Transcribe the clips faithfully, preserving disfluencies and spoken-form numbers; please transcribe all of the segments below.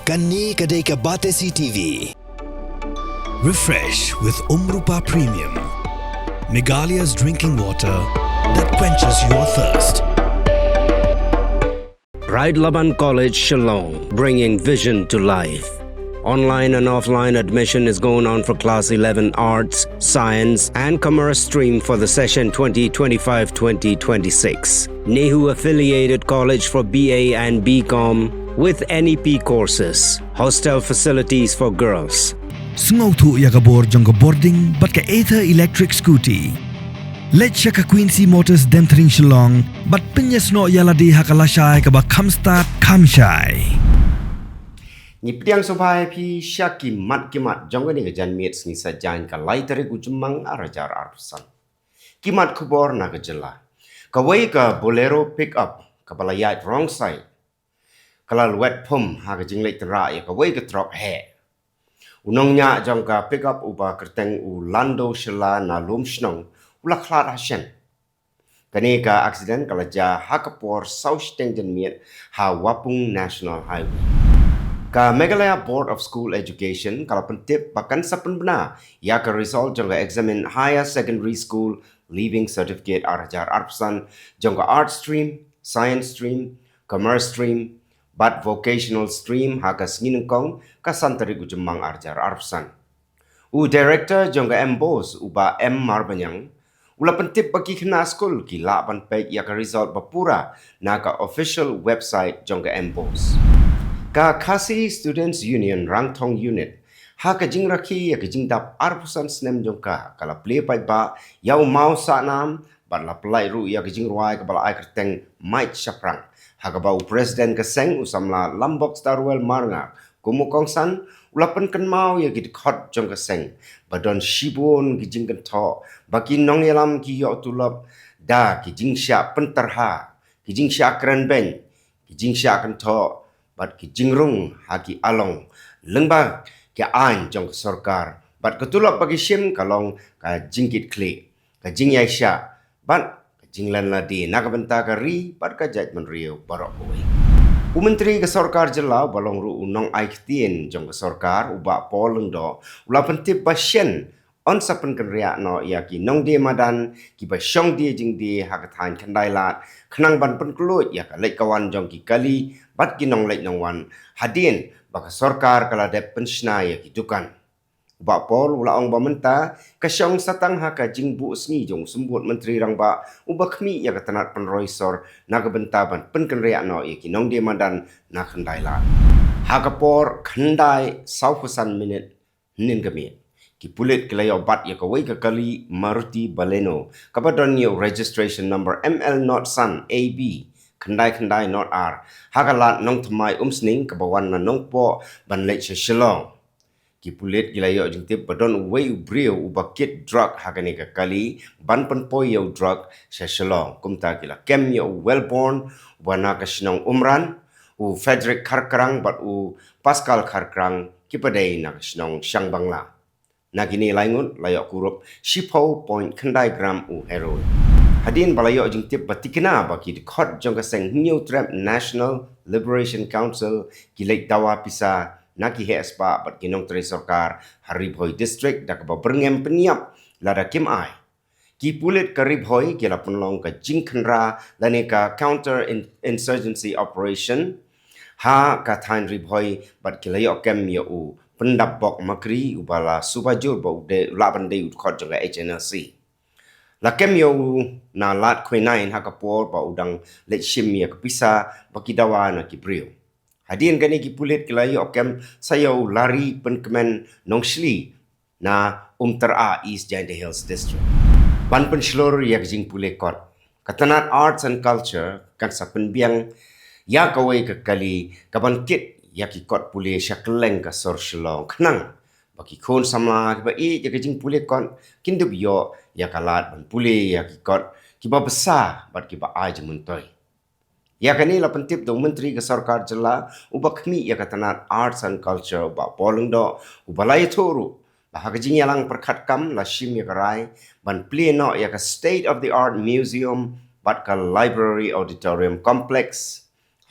Kane ka dei ka Batesi T V. Refresh with Umrupa Premium, Meghalaya's drinking water that quenches your thirst. Ride Laban College, Shillong, bringing vision to life. Online and offline admission is going on for Class eleven Arts, Science, and Commerce stream for the session twenty twenty-five twenty twenty-six. NEHU affiliated college for B A and B Com with N E P courses. Hostel facilities for girls. Sngewthuh ïa ka bor jong ka bording bad ka Ather electric scooty. Leit sha ka Quincy Motors Demthring Shillong bad pynïasnoh ïa lade ha ka lashai kaba kham stad kham shai. Ngi pdiang sngewbha ïa phi sha ki mat ki mat jong kane ka janmiet sngi Saitjaiñ ka lai tarik u Jymmang ar hajar arphew san. Ki mat khubor na ka jylla. Kawei ka Bolero pickup kaba la ïaid wrong side ka la lwet phum ha ka jingleit tynrah ïa kawei ka trok heh. U nongñiah jong ka pickup uba kyrteng u Lando Shylla na Lumshnong u la khlad ha shen. Kane ka accident ka la jia ha ka por saw shiteng janmiet ha Wapung National Highway. Ka Meghalaya Board of School Education ka la pyntip ba kan sa pynbna ïa ka result jong ka exam in Higher Secondary School Leaving Certificate ar hajar arphew san jong ka Arts Stream, Science Stream, Commerce Stream bad Vocational Stream ha ka sngi Nyngkong ka san tarik u Jymmang ar hajar arphew san. U Director jong ka MBOSE, u Bah M Marbaniang, u la pyntip ba ki khynnah skul ki lah ban peit ïa ka result ba pura na ka official website jong ka MBOSE. Ka Khasi Students Union Rangthong Unit, ha ka jingrakhe ïa ka jingdap arphew san snem jong ka, ka la plie paidbah ïa u maw sahnam bad la pynlait ruh ïa ka jingrwai kaba la ai kyrteng Mait Shaphrang, ha kaba u President ka seng u samla Lambok Starwell Marngak kum u kongsan u la pynkynmaw ïa ki dkhot jong ka seng ba don shibun ki jingkynthoh ba ki nongïalam ki ïoh tulop da ki jingshah pyntarha, ki jingshah kren beiñ, ki jingshah kynthoh bad ki jingrung ha ki along lyngba ki aiñ jong ka sorkar bad ka tulop ba ki shim ka long ka jingkitkhlieh, ka jingïaishah bad ka jinglen lade na ka bynta ka ri bad ka jaitbynriew baroh kawei. U Myntri ka Sorkar Jylla uba long ruh u nongai ktien jong ka sorkar, u Bah Paul Lyngdoh, u la pyntip ba shen yn sa pynkynriah noh ïa ki nongdie madan kiba shong die jingdie ha ka thaiñ Khyndai Lad khnang ban pynkhlaiñ ïa ka leit ka wan jong ki kali bad ki nongleit nongwan hadien ba ka sorkar ka la dep pynshna ïa ki dukan. U Bah Paul u la ong ba mynta ka shong sa tang ha ka jingbuh sngi jong u Symbud Myntri Rangbah uba khmih ïa ka tnat pynroi sor na ka bynta ban pynkynriah noh ïa ki nongdie madan na Khyndai Lad. Ha ka por khyndai sawphew san minit hynnin ka miet, ki pulit ki la ïoh bat ïa kawei ka kali Maruti Baleno kaba don ïa u registration number M L not san A B khyndai khyndai not ar ha ka lad Nongthymmai Umsning kaba wan na Nongpoh ban leit sha Shillong. Ki pulit ki la ïoh jingtip ba don uwei u briew uba kit drug ha kane ka kali ban pynpoi ïa u drug sha Shillong. Kumta ki la kem ïa u Wellborn uba na ka shnong Umran, u Frederick Kharkrang bad u Pascal Kharkrang kiba dei na ka shnong Shangbangla. Na kine lai ngut la ïoh kurup shiphew point khyndai gram u heroin. Hadien ba la ïoh jingtip ba tikna ba ki dkhot jong ka seng Hynñiewtrep National Liberation Council ki leit dawa pisa na ki heh spah bad ki nongtrei sorkar ha Ri Bhoi District da kaba byrngem pynïap lada kim ai. Ki pulit ka Ri Bhoi ki la pynlong ka jingkhynra lane ka counter in- insurgency operation ha ka thaiñ Ri Bhoi bad ki la ïoh kem ïa u Pyndapbok Makri uba la suba jur ba u dei u lah ban dei u dkhot jong ka H N L C. La kem ïa u na Lad Khweinain ha ka por ba u dang leit shim ïa ka pisa ba ki dawa na ki briew. Hadien kane ki pulit ki la ïoh kem sa ïa u Lari Pynkmen Nongshli na Umtyra East Jaintia Hills District. Ban pynshlur ïa ka jingpule kot, ka tnat Arts and Culture kan sa pynbiang ïa kawei ka kali kaban kit ïa ki kot pule sha kylleng ka sor Shillong khnang ba ki khun samla kiba ïeit ïa ka jingpule kot kin dup ïoh ïa ka lad ban pule ïa ki kot kiba bsa bad kiba ai jingmyntoi. Ïa kane la pyntip da u Myntri ka Sorkar Jylla uba khmih ïa ka tnat Arts and Culture, u Bah Paul Lyngdoh, uba la ïathuh ruh ba ha ka jingïalang pyrkhat kam la shim ïa ka rai ban plie noh ïa ka state of the art museum bad ka library auditorium complex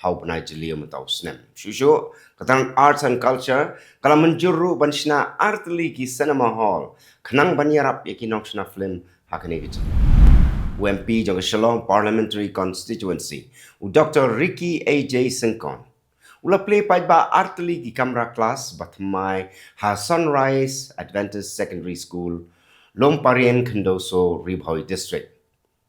ha u bnai Jylliew mynta u snem. Shuh shuh ka tnat Arts and Culture ka la mynjur ruh ban shna artylli ki cinema hall khnang ban ïarap ïa ki nongshna film ha kane ka jylla. U M P jong ka Shillong Parliamentary Constituency, u Doctor Ricky A J Syngkon, u la plie paidbah artylli ki kamra klas ba thymmai ha Sunrise Adventist Secondary School, Lum Parien, Khyndew Soo, Ri Bhoi District.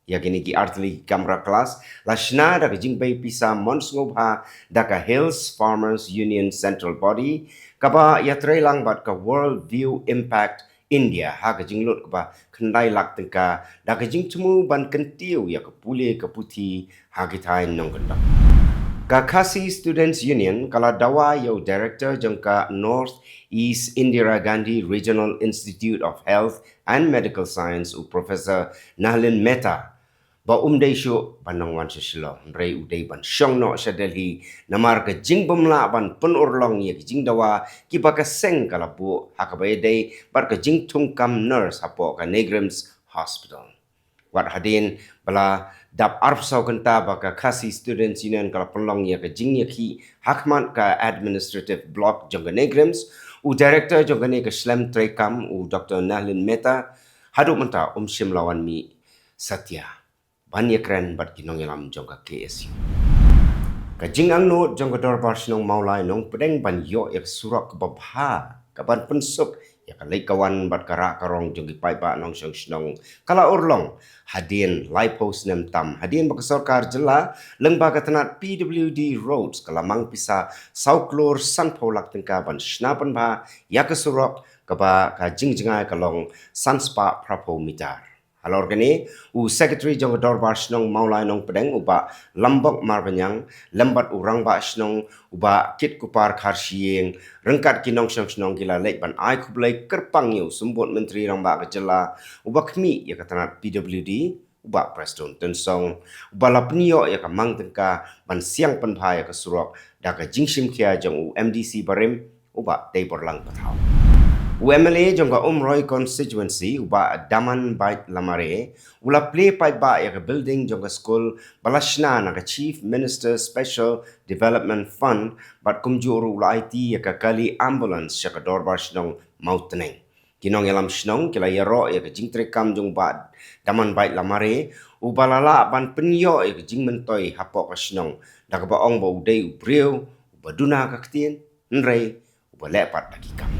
Ïa kine ki artylli ki kamra klas la shna da ka jingbei pisa mon sngewbha da ka Hills Farmers Union Central Body, kaba ïatreilang bad ka World View Impact India ha ka jinglut kaba khyndai lak tyngka, da ka jingthmu ban kyntiew ïa ka pule ka puthi ha ki thaiñ nongkyndong. Ka Khasi Students Union ka la dawa ïa u Director jong ka North East Indira Gandhi Regional Institute of Health and Medical Science, u Professor Nahlin Mehta, ba um dei shuh ban nang wan sha Shillong, hynrei u dei ban shong noh sha Delhi namar ka jingbymlah ban pynurlong ïa ka jingdawa kiba ka seng ka la buh, ha kaba ïadei bad ka jingthungkam nurse hapoh ka NEIGRIHMS Hospital. Wat hadien ba la dap arphew saw kynta ba ka Khasi Students Union ka la pynlong ïa ka jingïakhih ha khmat ka Administrative Block jong ka NEIGRIHMS, u Director jong kane ka shlem treikam, u Doctor Nahlin Mehta, haduh mynta um shym la wan mih satia ban ïakren bad ki nongïalam jong ka K S U. Ka jingangnud jong ka Dorbar Shnong Mawlai Nongpdeng ban ïoh ïa ka surok kaba bha, kaban pynsuk ïa ka leit ka wan bad ka rah ka rong jong ki paidbah nongshong shnong, ka la urlong hadien laiphew snem tam, hadien ba ka sorkar jylla lyngba ka tnat P W D Roads ka la mang pisa saw klur sanphew lak tyngka ban shna pynbha ïa ka surok, kaba ka jingjngai ka long san spah phraphew mitar. Halor kane, u Secretary jong ka Dorbar Shnong Mawlai Nongpdeng, u Bah Lambok Marbaniang, lem bad u Rangbah Shnong, u Bah Kitkupar Kharshiing, ryngkat ki nongshong shnong, ki la leit ban ai khublei kyrpang ïa u Symbud Myntri Rangbah ka jylla, uba khmih ïa ka tnat P W D, u Bah Prestone Tynsong, uba la pynïoh ïa ka mang tyngka ban siang pynbha ïa ka surok da ka jingshim khia jong u M D C barim, u Bah Teiborlang Pathaw. U M L A jong ka Umroi Constituency, u Bah Damanbait Lamare, u la plie paidbah ïa ka building jong ka skul ba la shna na ka Chief Minister Special Development Fund, bad kumjuh ruh u la aiti ïa ka kali ambulance sha ka Dorbar Shnong Mawtneng. Ki nongïalam shnong ki la ïaroh ïa ka jingtreikam jong u Bah Damanbait Lamare, uba la lah ban pynïoh ïa ka jingmyntoi hapoh ka shnong, da kaba ong ba u dei u briew uba duna ka ktien, hynrei uba leh pat da ki kam.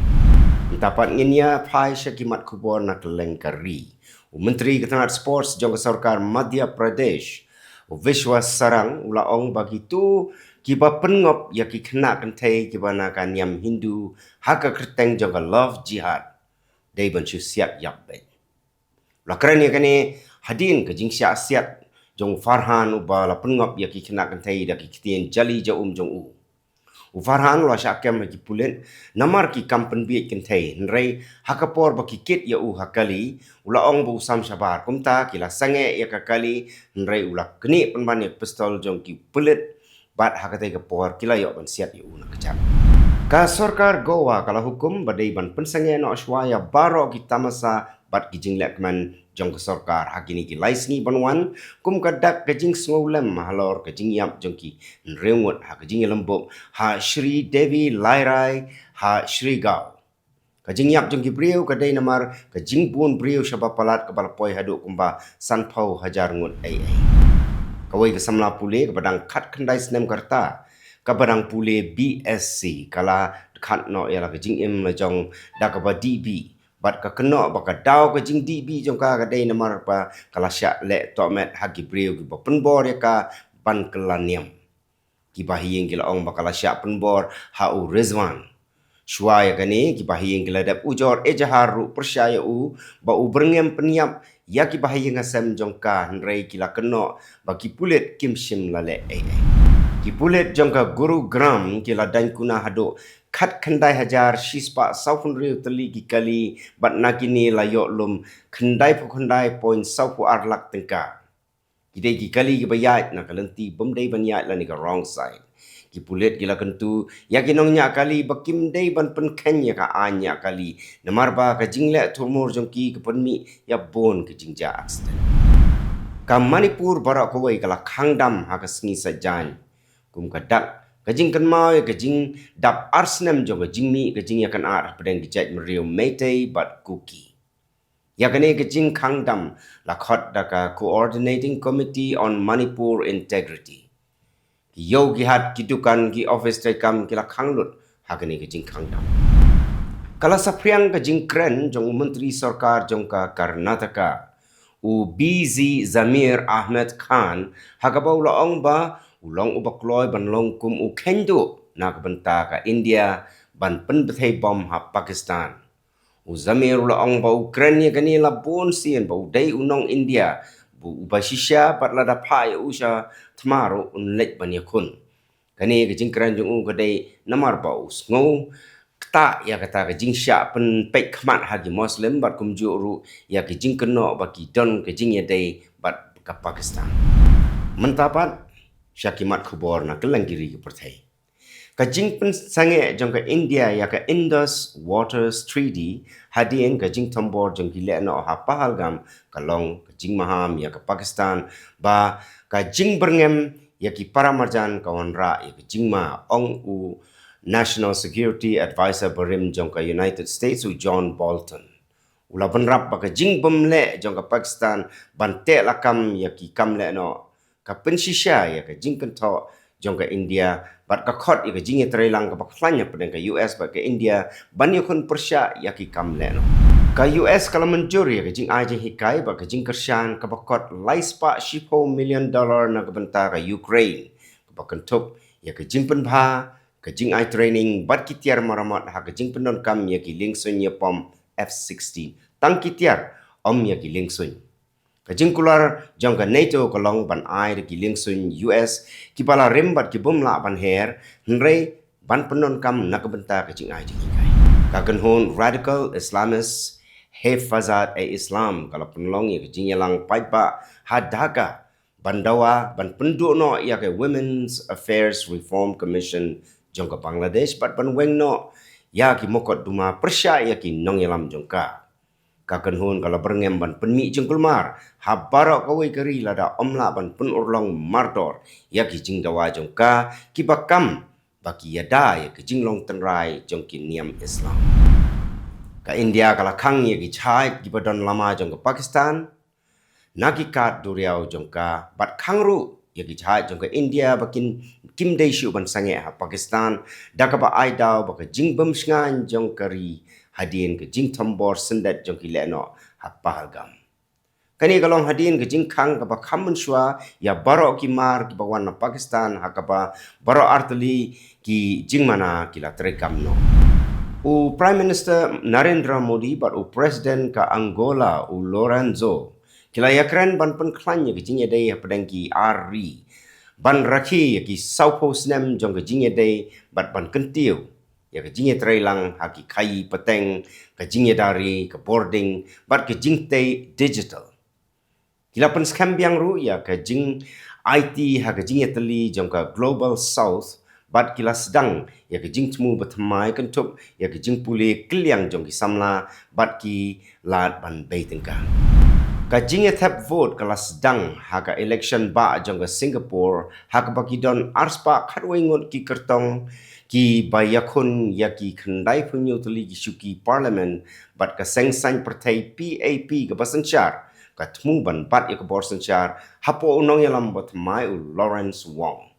Mynta pat ngin ïa phai sha ki mat khubor na kylleng ka ri. U Myntri ka tnat Sports jong ka sorkar Madhya Pradesh, u Vishwas Sarang, u la ong ba kito kiba pynngop ïa ki khynnah kynthei kiba na ka niam Hindu ha ka kyrteng jong ka love jihad, dei ban shu siat ïap beit. La kren ïa kane hadien ka jingshah siat jong u Farhan, uba la pynngop ïa ki khynnah kynthei da ki ktien jali ja um jong u. U Farhan u la shah kem ha ki pulit namar ki kam pynbiej kynthei, hynrei ha ka por ba ki kit ïa u ha kali, u la ong ba u sam shabar. Kumta ki la sangeh ïa ka kali, hynrei u la knieh pynban ïa ka pistol jong ki pulit, bad ha katei ka por ki la ïoh ban siat ïa u na kjat. Ka sorkar Goa ka la hukum ba dei ban pynsangeh noh shuwa ïa baroh ki tamasa bad ki jinglehkmen jong ka sorkar ha kine ki lai sngi ban wan, kum ka dak ka jingsngewlem halor ka jingïap jong ki hynriew ngut ha ka jingïalembuk ha Sri Devi Lairai ha Srigaon. Ka jingïap jong ki briew ka dei namar ka jingbun briew shaba palat kaba la poi haduh kumba sanphew hajar ngut ei ei. Kawei ka samla pule kaba dang khatkhyndai snem ka rta, kaba dang pule B S C, ka la khat noh ïa la ka jingim la jong da kaba dih bih, bad ka kynnoh ba ka daw ka jingdih bih jong ka ka dei namar ba ka la shah leh tohmet ha ki briew kiba pynbor ïa ka ban kylla niam. Ki bahaïing ki la ong ba ka la shah pynbor ha u Rizwan. Shuwa ïa kane, ki bahaïing ki la dep ujor ejahar ruh pyrshah ïa u ba u byrngem pynïap ïa ki bahaïing hasem jong ka, hynrei ki la kynnoh ba ki pulit kim shym la leh ei ei. Ki pulit jong ka Gurugram ki la daiñ kuna haduh khatkhyndai hajar shispah sawphew hynriew tylli ki kali, bad na kine la ïoh lum khyndaiphew khyndai point sawphew ar lak tyngka. Ki dei ki kali kiba ïaid na ka lynti bym dei ban ïaid lane ka wrong side. Ki pulit ki la kyntu ïa ki nongñiah kali ba kim dei ban pynkheiñ ïa ka aiñ ñiah kali, namar ba ka jingleh thurmur jong ki ka pynmih ïa bun ka jingjia aksiden. Ka Manipur baroh kawei ka la khang dam ha ka sngi Saitjaiñ, kum ka dak ka jingkynmaw ïa ka jingdap ar snem jong ka jingmih ka jingïakynad hapdeng ki jaitbynriew Meitei bad Kuki. Ïa kane ka jingkhang dam la khot da ka Coordinating Committee on Manipur Integrity. Ki ïew ki hat, ki dukan, ki office treikam ki la khang lut ha kane ka jingkhang dam. Ka la saphriang ka jingkren jong u Myntri Sorkar jong ka Karnataka, u B Z Zameer Ahmed Khan, ha kaba u la ong ba u long uba kloi ban long kum u kheiñ duh na ka bynta ka India ban pynbthei bom ha Pakistan. U Zameer u la ong ba u kren ïa kane la bun sien ba u dei u nong India, ba u ba shisha bad lada phah ïa u sha thma ruh un leit ban ïakhun. Kane ka jingkren jong u ka dei namar ba u sngew ktah ïa kata ka jingshah pynpeit khmat ha ki Muslim bad kumjuh ruh ïa ka jingkynnoh ba ki don ka jingïadei bad ka Pakistan. Mynta pat sha ki mat khubor na kylleng ki ri ki pyrthei. Ka jingpynsangeh jong ka India ïa ka Indus Waters Treaty hadien ka jingthombor jong ki lehnoh ha Pahalgam ka long ka jingmaham ïa ka Pakistan ba ka jingbyrngem ïa ki paramarjan ka wanrah ïa ka jingma, ong u National Security Adviser barim jong ka United States, u John Bolton. U la bynrap ba ka jingbymleh jong ka Pakistan ban teh lakam ïa ki kam lehnoh ka pynshisha ïa ka jingkynthoh jong ka India bad ka khot ïa ka jingïatreilang kaba khlaiñ hapdeng ka U S bad ka India ban ïakhun pyrshah ïa ki kam lehnoh. Ka U S ka la mynjur ïa ka jingai jinghikai bad ka jingkyrshan kaba kot lai spah shiphew million dollar na ka bynta ka Ukraine, kaba kynthup ïa ka jingpynbha, ka jingai training bad ki tiar maramot ha ka jingpyndonkam ïa ki liengsuiñ ïapom F sixteen. Tang ki tiar, ym ïa ki liengsuiñ. Ka jingkular jong ka NATO ka long ban ai da ki liengsuiñ U S kiba la rim bad ki bym lah ban her, hynrei ban pyndonkam na ka bynta ka jingai jinghikai. Ka kynhun radical Islamist Hifazat-e-Islam ka la pynlong ïa ka jingïalang paidbah ha Dhaka ban dawa ban pynduh noh ïa ka Women's Affairs Reform Commission jong ka Bangladesh bad ban weng noh ïa ki mukotduma pyrshah ïa ki nongïalam jong ka. Ka kynhun ka la byrngem ban pynmih jingkulmar ha baroh kawei ka ri lada ym lah ban pynurlong mardor ïa ki jingdawa jong ka kiba kam ba ki ïada ïa ka jinglong tynrai jong ki niam Islam. Ka India ka la khang ïa ki jhaid kiba don lama jong ka Pakistan na ki kat duriaw jong ka bad khang ruh ïa ki jhaid jong ka India ba kin, kim dei shuh ban sangeh ha Pakistan, da kaba ai daw ba ka jingbym shngaiñ jong ka ri hadien ka jingthombor syndet jong ki lehnoh ha Pahalgam. Kane ka long hadien ka jingkhang kaba kham mynshuwa ïa baroh ki mar kiba wan na Pakistan ha kaba baroh artylli ki jingmana ki la treikam noh. U Prime Minister Narendra Modi bad u President ka Angola u Lourenço ki la ïakren ban pynkhlaiñ ïa ka jingïadei hapdeng ki ar ri ban rakhe ïa ki sawphew snem jong ka jingïadei bad ban kyntiew ïa ka jingïatreilang ha ki khaïi pateng, ka jingïada ri, ka bording bad ka jingtei digital. Ki la pynskhem biang ruh ïa ka jingaiti ha ka jingïatylli jong ka Global South bad ki la sdang ïa ka jingthmu bathymmai kynthup ïa ka jingpule kylliang jong ki samla bad ki lad ban bei tyngka. Ka jingïathep vote ka la sdang ha ka election bah jong ka Singapore ha kaba ki don arspah khatwei ngut ki kyrtong kiba ïakhun ïa ki khyndaiphew hynñiew tylli ki shuki parliament bad ka seng saiñ pyrthei P A P kaba synshar ka thmu ban bat ïa ka bor synshar hapoh u nongïalam bathymmai u Lawrence Wong.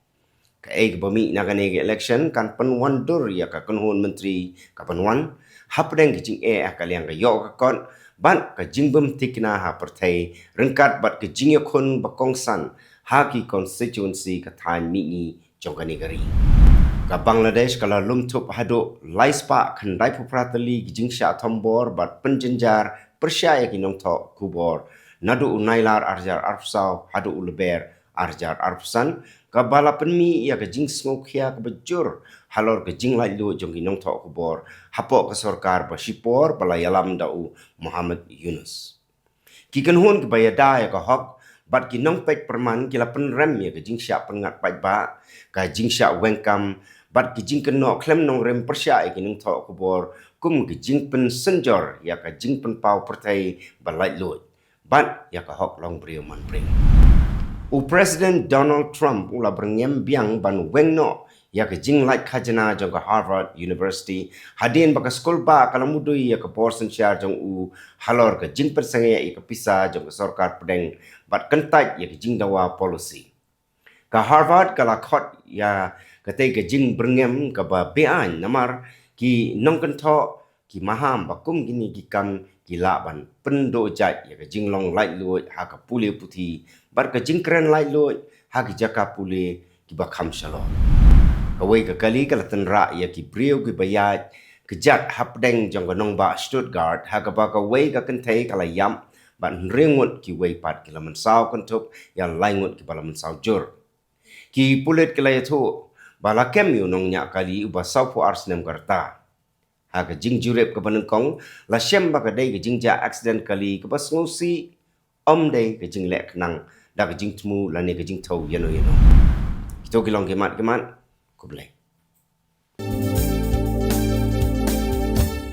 Kaei kaba mih na kane ka election kan pynwandur ïa ka kynhun myntri kaban wan hapdeng ka jingeh ha ka liang ka ïoh ka kot bad ka jingbym thikna ha pyrthei ryngkat bad ka jingïakhun ba kongsan ha ki constituency ka thaiñ mihngi jong kane ka ri. Ka Bangladesh ka la lum thup haduh lai spah khyndai phew phra tylli ki jingshah thombor bad pynjynjar pyrshah ïa ki nongthoh khubor naduh u Nailar ar hajar arphew saw haduh u Lber ar hajar arphew san, kaba la pynmih ïa ka jingsngewkhia kaba jur halor ka jinglaitluid jong ki nongthoh khubor hapoh ka sorkar ba shipor ba la ïalam da u Muhammad Yunus. Ki kynhun kiba ïada ïa ka hok bad ki nongpeit pyrman ki la pynrem ïa ka jingshah pynngat paidbah, ka jingshah weng kam bad ki jingkynnoh khlem nongrim pyrshah ïa ki nongthoh khubor kum ka jingpynsynjor ïa ka jingpynpaw pyrthei ba laitluid bad ïa ka hok long briew man pring. U President Donald Trump u la byrngem biang ban weng noh ïa ka jinglait khajna jong ka Harvard University, hadien ba ka skul bah ka la mudui ïa ka bor synshar jong u halor ka jingpynsangeh ïa ka pisa jong ka sorkar pdeng bad kyntait ïa ka jingdawa policy. Ka Harvard ka la khot ïa katei ka jingbyrngem kaba beaiñ namar ki nongkynthoh ki maham ba kum kine ki kam ki lah ban pynduh jait ïa ka jinglong laitluid ha ka pule puthi bad ka jingkren laitluid ha ki jaka pule kiba kham shalor. Kawei ka kali ka la tynrah ïa ki briew kiba ïaid kjat hapdeng jong ka nongbah Stuttgart, ha kaba kawei ka kynthei ka la ïap bad hynriew ngut kiwei pat ki la mynsaw kynthup ïa lai ngut kiba la mynsaw jur. Ki pulit ki la ïathuh ba la kem ïa u nongñiah kali uba sawphew ar snem ka rta. Ha ka jingjurip kaba nyngkong la shem ba ka dei ka jingjia accident kali kaba sngewsih, ym dei ka jingleh khnang da ka jingthmu lane ka jingthew ïano ïano. Kito ki long ki mat ki mat. Khublei.